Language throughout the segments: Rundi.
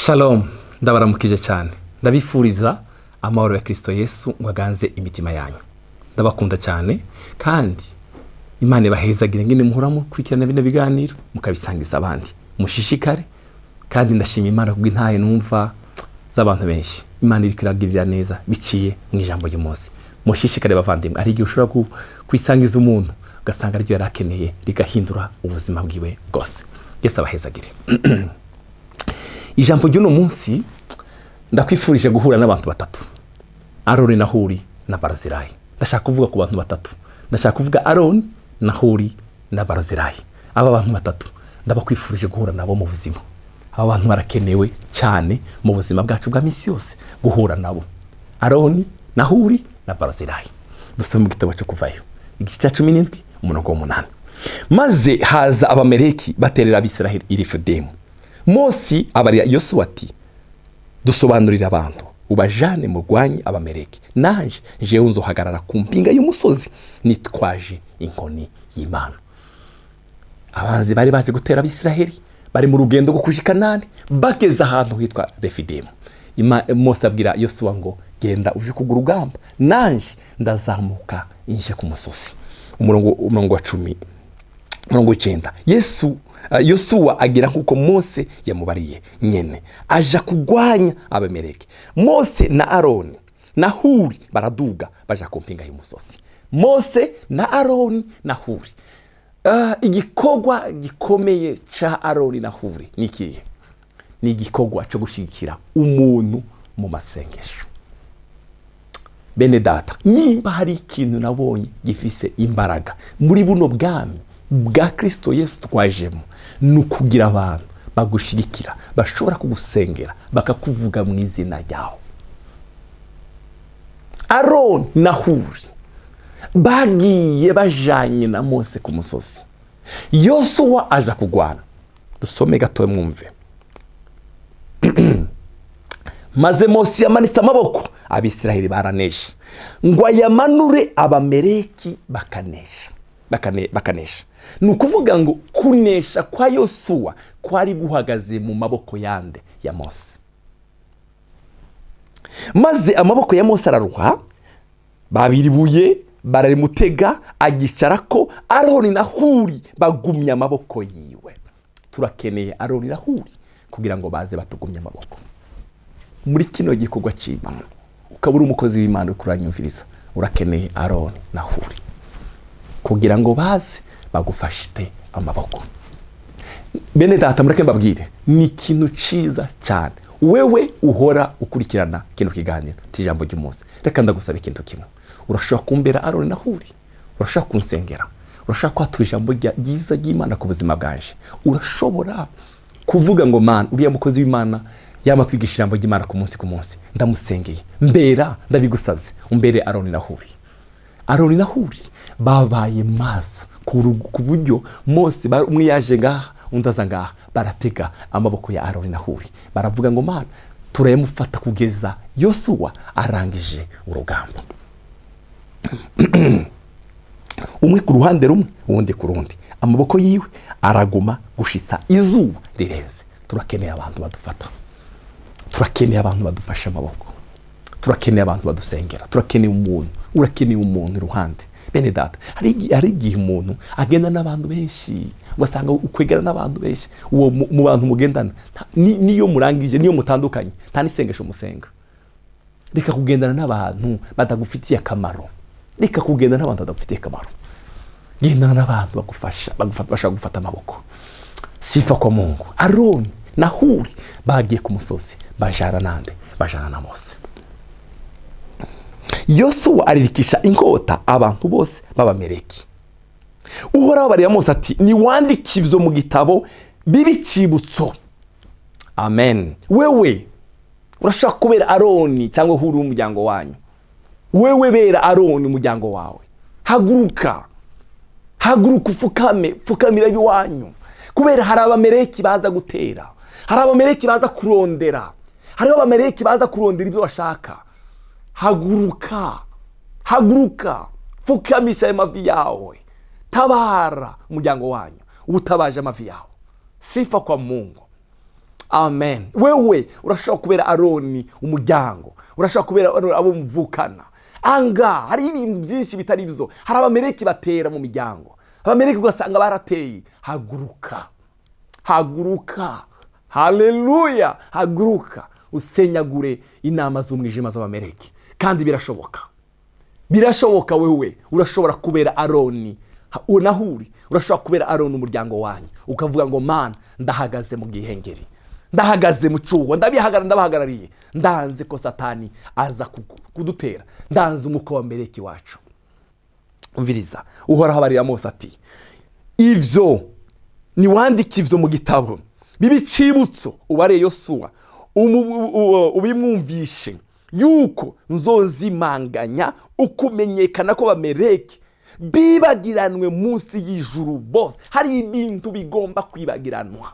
Shalom, ndabaramukije cyane. Ndabifuriza amahoro ya Kristo Yesu ngo aganze imitima yanyu. Ndabakunda cyane kandi Imana ibahezagire ngene muhora mukurikirana bino biganiro mukabisangiza abandi. Mushishikare kandi ndashima Imana kubwo intahe numva z'abantu benshi. Imana iriko iragirira neza biciye mu ijambo ry'umunsi. Mushishikare bavandimwe, hari igihe ushobora kwisangiza umuntu ugasanga aryo yari akeneye rigahindura ubuzima bwiwe bwose. Yesu abahezagire. Ijambo ry'uno munsi, ndakwifurije guhura n'abantu batatu: Aroni na Huri na Baruzilayi. Ndashaka kuvuga ku bantu batatu. Ndashaka kuvuga Aroni na Huri na Baruzilayi. Aba bantu batatu ndabakwifurije guhura nabo mu buzima. Aba bantu barakenewe cyane mu buzima bwacu bwa minsi yose guhura nabo: Aroni na Huri na Baruzilayi. Dusome mu gitabo cyo Kuvayo, igice cya 17, umurongo w'8. Maze haza Abameleki baterera Abisiraheli i Refidemu. Mose abarira Yosuwa ati: "Dusobanurire abantu, ubajane murwanye Abameleki. Nanje jewe nzohagarara ku mpinga y'umusozi nitwaje inkoni y'Imana." Abanzi bari baje gutera Abisiraheli bari mu rugendo rwo kuja i Kanani. Bageze ahantu hitwa Refidemu, Mose abwira Yosuwa ngo: "Genda uje kugura urugamba, nanje ndazamuka inje ku musozi." Umurongo wa 10, umurongo w'9: Yosuwa agira nk'uko Mose yamubariye nyene, aja kugwanya Abameleki. Mose na Aroni na Huri baraduga baja ku mpinga y'umusozi. Mose na Aroni na Huri. Igikorwa gikomeye ca Aroni na Huri ni ikihe? Ni igikorwa cyo gushyigikira umuntu mu masengesho. Bene data, nimba hari ikintu nabonye gifise imbaraga muri buno bwami bwa Kristo Yesu twajemo, ni ukugira abantu bagushigikira, bashobora kugusengera, bakakuvuga mu izina ryawe. Aroni na Huri bagiye bajanye na Mose ku musozi. Yosuwa aja kugwana. Dusome gato mwumve. Maze Mose yamanitse amaboko, Abisiraheli baranesha. Ngo ayamanure, Abameleki bakanesha. Bakanesha. Ni ukuvuga ngo kunesha kwa Yosuwa kwari guhagaze mu maboko yande? Ya Mose. Maze amaboko ya Mose araruha, babira ibuye bararimutega, agicara ko. Aroni na Huri bagumya amaboko yiwe. Turakeneye Aroni na Huri kugira ngo baze batugumye amaboko muri kino gikorwa cy'Imana. Ukaba uri umukozi w'Imana uri kuranyumviriza, urakeneye Aroni na Huri kugira ngo baze bagufashite amaboko. Bene data, mureke mbabwire, ni ikintu cyiza cyane. Wewe uhora ukurikirana kino kiganiro cy'ijambo ry'umunsi, reka ndagusaba ikintu kimwe. Urashobora kumbera Aroni na Huri, urashobora kunsengera, urashobora kwatura ijambo ryiza ry'Imana ku buzima bwanje. Urashobora kuvuga ngo: "Mana, uriya mukozi w'Imana yama twigisha ijambo ry'Imana ku munsi ku munsi, ndamusengeye, mbera, ndabigusabye umbere Aroni na Huri." Aroni na Huri babaye maso ku buryo Mose umwe yaje ngaha, undi aza ngaha, baratega amaboko ya Aroni na Huri, baravuga ngo: "Mana, turayamufata kugeza Yosuwa arangije urugamba." Umwe ku ruhande rumwe, uwundi ku rundi, amaboko yiwe araguma gushitsa izuba rirenze. Turakeneye abantu badufata, turakeneye abantu badufashe amaboko, turakeneye abantu badusengera, turakeneye umuntu. Urakeneye umuntu iruhande. Bene data, hari igihe umuntu agenda n'abantu benshi, ugasanga ukwegera n'abantu benshi, uwo mu bantu mugendana niyo murangije, niyo mutandukanye, nta n'isengesho musenga. Reka kugendana n'abantu batagufitiye akamaro. Reka kugendana n'abantu badagufitiye akamaro. Gendana n'abantu bagufasha, bashaka gufata amaboko. Sifa kwa Mungu. Aroni na Huri bagiye ku musozi, bajana nande? Bajana na Mose. Yosuwa aririkisha inkota abantu bose b'Abameleki. Uhoraho barira Mose ati: "Niwandike ibyo mu gitabo bibe icyibutso." Amen. Wewe urashobora kubera Aroni cyangwa Huri w'umuryango wanyu. Wewe bera Aroni umuryango wawe. Haguruka, haguruka, ufukame, pfukamira iwanyu, kubera hari Abameleki baza gutera, hari Abameleki baza kurondera, hariho Abameleki baza kurondera ibyo bashaka. Haguruka, haguruka, pfukamisha ayo mavi yawe, tabara umuryango wanyu, utabaje amavi yawe. Sifa kwa Mungu. Amen. Wewe urashobora kubera Aroni umuryango, urashobora kubera Aroni abo muvukana. Anga hari ibintu byinshi bitari byo. Hari Abamereki batera mu miryango, Abamereki ugasanga barateye. Haguruka, haguruka, haleluya, haguruka usenyagure inama z'umwijima z'Abamereki. Kandi birashoboka, birashoboka. Wewe urashobora kubera Aroni nahuri, urashobora kubera Aroni umuryango wanyu, ukavuga ngo: "Mana, ndahagaze mu gihengeri, ndahagaze mu cyuho, ndabihagarara, ndabahagarariye, ndanze ko Satani aza kudutera, ndanze umwuka wa Mereki wacu." Umviriza, Uhoraho abarira Mose ati: "Ivyo niwandike ivyo mu gitabo, bibe icibutso, ubare Yosuwa, ubimwumvishe yuko nzozimanganya ukumenyekana ko Bamereki, bibagiranwe munsi y'ijuru bose." Hari ibintu bigomba kwibagiranwa.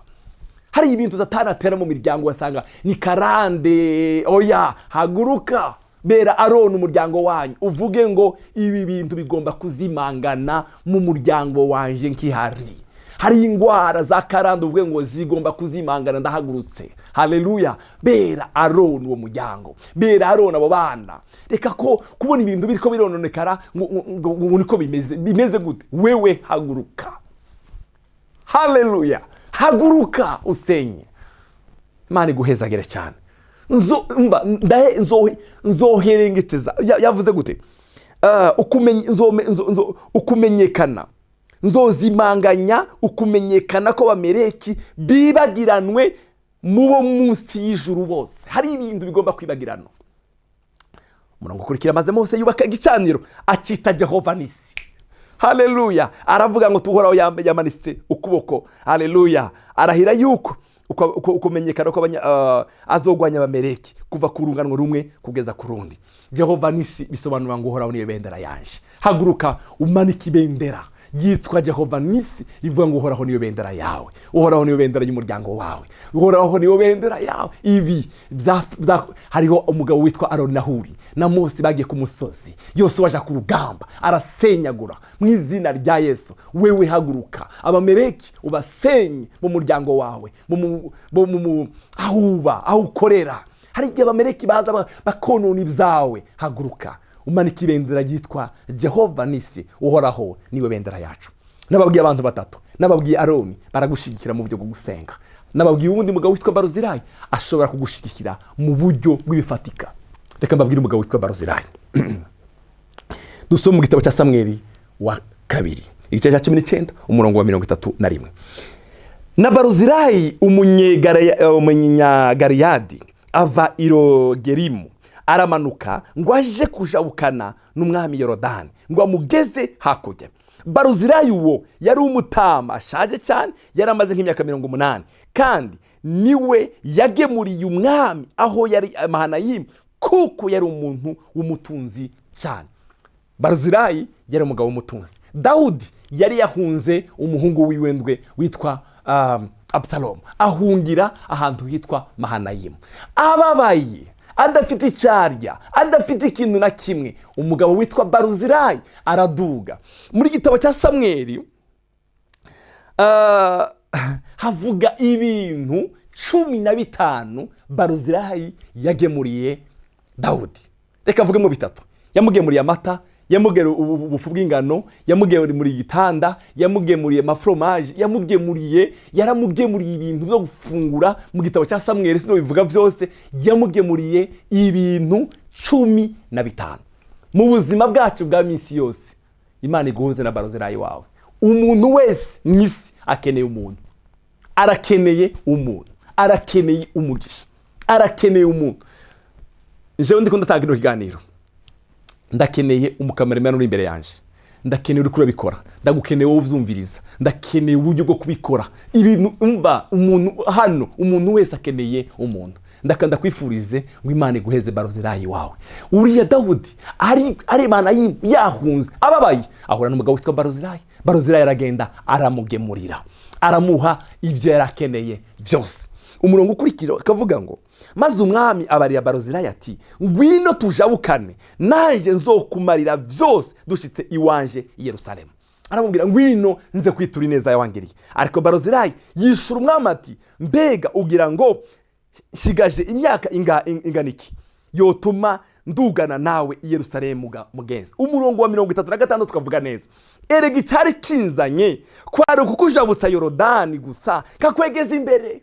Hari ibintu Satani atera mu miryango, ugasanga ni karande. Oya, haguruka, bera Aroni umuryango wanyu, uvuge ngo: "Ibi bintu bigomba kuzimangana mu muryango wanje nkihari." Hari indwara za karande, uvuge ngo: "Zigomba kuzimangana, ndahagurutse." Haleluya. Bera Aroni uwo muryango, bera Aroni abo bana. Reka ko kubona ibintu biriko birononekara ngo niko bimeze. Bimeze gute? Wewe haguruka. Haleluya, haguruka usenye. Imana iguhezagire cyane. Mba, nzoherengeteza. Yavuze gute? Ukumenyekana, nzozimanganya ukumenyekana ko Bamereki, bibagiranwe mu bo munsi y'ijuru bose. Hari ibintu bigomba kwibagirana. Umurongo ukurikira: maze Mose yubaka igicaniro, akita Jehova Nisi. Haleluya. Aravuga ngo tuhoraho yamanitse ukuboko, haleluya, arahira yuko ukumenyekana ko azogwanya Abamereki kuva ku rungano rumwe kugeza ku rundi. Jehova Nisi bisobanura ngo Uhoraho niyo bendera yanje. Haguruka umanike ibendera yitwa Jehova Nisi, ivuga ngo Uhoraho niyo bendera yawe, Uhoraho niyo bendera y'umuryango wawe, Uhoraho niyo bendera yawe. Ibi hariho umugabo witwa Aroni na Huri na Mose bagiye ku musozi, yose waje ku rugamba arasenyagura mu izina rya Yesu. Wewe haguruka, Abamereki ubasenye mu muryango wawe, aho uba, aho ukorera. Hari igihe Abamereki baza bakonona ibyawe. Haguruka umanika ibendera ryitwa Jehova Nisi, Uhoraho niwe bendera yacu. Nababwiye abantu batatu. Nababwiye Aroni, baragushyigikira mu buryo bwo gusenga. Nababwiye uwundi mugabo witwa Baruzirayi, ashobora kugushyigikira mu buryo bw'ibifatika. Reka mbabwire umugabo witwa Baruzirayi. Dusome mu gitabo cya Samweli wa kabiri, igice cya 19, umurongo wa 31. Na Baruzirayi Umunyagaleyadi ava i Rogerimu, aramanuka ngo aje kujabukana n'umwami Yorodani, ngo amugeze hakurya. Baruzirayi uwo yari umutama ashaje cyane, yari amaze nk'imyaka 80, kandi niwe yagemuriye umwami aho yari Mahanayimu, kuko yari umuntu w'umutunzi cyane. Baruzirayi yari umugabo w'umutunzi. Dawudi yari yahunze umuhungu wiwe ndwe witwa Abusalomu, ahungira ahantu hitwa Mahanayimu, ababaye, adafite icyarya, adafite ikintu na kimwe. Umugabo witwa Baruzirayi araduga. Muri gitabo cya Samweli havuga ibintu 15 Baruzirayi yagemuriye Dawudi. Reka mvugemo bitatu. Yamugemuriye amata, yamugemuriye ubufu bw'ingano, yamugemuriye igitanda, yamugemuriye amaforomaje, yamugemuriye, yaramugemuriye ibintu byo gufungura. Mu gitabo cya Samweli sino bivuga byose. Yamugemuriye ibintu 15. Mu buzima bwacu bwa minsi yose, Imana iguhuze na Baruzirayi wawe. Umuntu wese mu isi akeneye umuntu, arakeneye umuntu, arakeneye umugisha, arakeneye umuntu. Jewe ndiko ndatanga kino kiganiro, ndakeneye umukameramani uri imbere yanjye, ndakeneye uri kurabikora, ndagukeneye wowe ubyumviriza, ndakeneye uburyo bwo kubikora ibintu. Umva, umuntu hano, umuntu wese akeneye umuntu. Ndakwifurize ngo Imana iguheze Baruzirayi wawe. Uriya Dawudi ari Imana yahunze, ababaye, ahura n'umugabo witwa Baruzirayi. Baruzirayi aragenda, aramugemurira, aramuha ibyo yari akeneye byose. Umurongo ukurikira akavuga ngo: "Maze umwami abarira Baruzirayi ati: 'Ngwino tujabukane, nanjye nzokumarira byose dushyitse iwanje i Yerusalemu.'" Aramubwira: "Ngwino nze kwitura ineza yawangiriye." Ariko Baruzilayi yishura umwami ati: "Mbega ugira ngo nshigaje imyaka ingana iki yotuma ndugana nawe i Yerusalemu ga mugenzi?" Umurongo wa 36 tukavuga neza: "Erega icyari kinzanye kwari ukukujabutsa Yorodani gusa, kakwegeza imbere."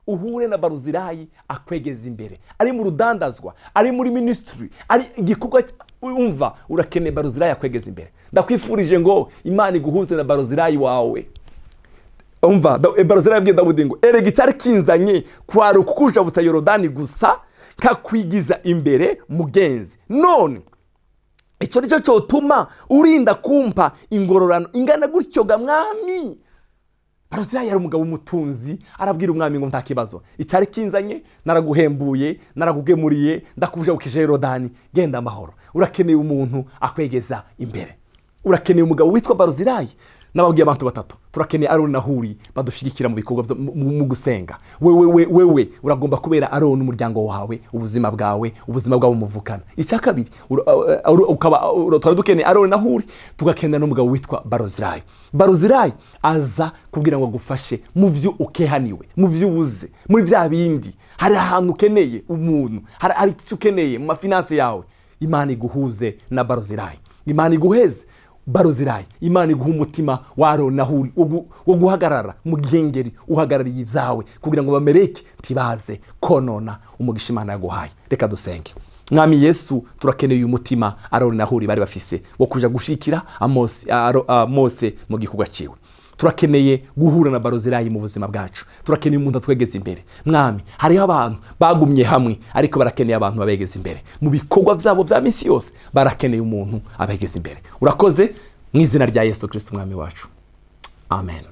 Uhure na Baruzilayi akwegeza imbere, ari mu rudandazwa, ari muri ministry, ari igikorwa. Umva, urakeneye Baruzilayi akwegeza imbere. Ndakwifurije ngo Imana iguhuze na Baruzilayi wawe. Umva, Baruzilayi yabwiye Dawudi ngo: "Erega icyari kinzanye kwari ukukujabutsa Yorodani gusa, kakwigiza imbere mugenzi. None icyo nicyo cyotuma urinda kumpa ingororano ingana gutyo ga mwami?" Baruzilayi yari umugabo w'umutunzi. Arabwira umwami ngo: "Nta kibazo, icyari kinzanye naraguhembuye, narakugemuriye, ndakujabukije Yorodani, genda amahoro." Urakeneye umuntu akwegeza imbere, urakeneye umugabo witwa Baruzilayi. Nababwiye abantu batatu. Turakeneye Aroni na Huri badushyigikira mu bikorwa mu gusenga. Wewe wewe uragomba kubera Aroni umuryango wawe, ubuzima bwawe, ubuzima bwabo muvukana. Icya kabiri, twari dukeneye Aroni na Huri, tugakenera n'umugabo witwa Baruzilayi. Baruzilayi aza kugira ngo agufashe mu byo ukehaniwe, mu byo ubuze, muri bya bindi. Hari ahantu ukeneye umuntu, hari icyo ukeneye mu ma finances yawe. Imana iguhuze na Baruzilayi, Imana iguheze Baruzilayi, Imana iguha umutima wa Aroni na Huri wo guhagarara mu gihengeri uhagarariye ibyawe, kugira ngo bamereke ntibaze konona umugisha Imana yaguhaye. Reka dusenge. Mwami Yesu, turakeneye uyu mutima Aroni na Huri bari bafise wo kuja gushikira Mose mu gikorwa ciwe. Turakeneye guhura na Baruzilayi mu buzima bwacu. Turakeneye umuntu atwegeza imbere. Mwami, hariho abantu bagumye hamwe, ariko barakeneye abantu babegeza imbere mu bikorwa byabo bya minsi yose. Barakeneye umuntu abegeza imbere. Urakoze, mu izina rya Yesu Kirisito umwami wacu, amen.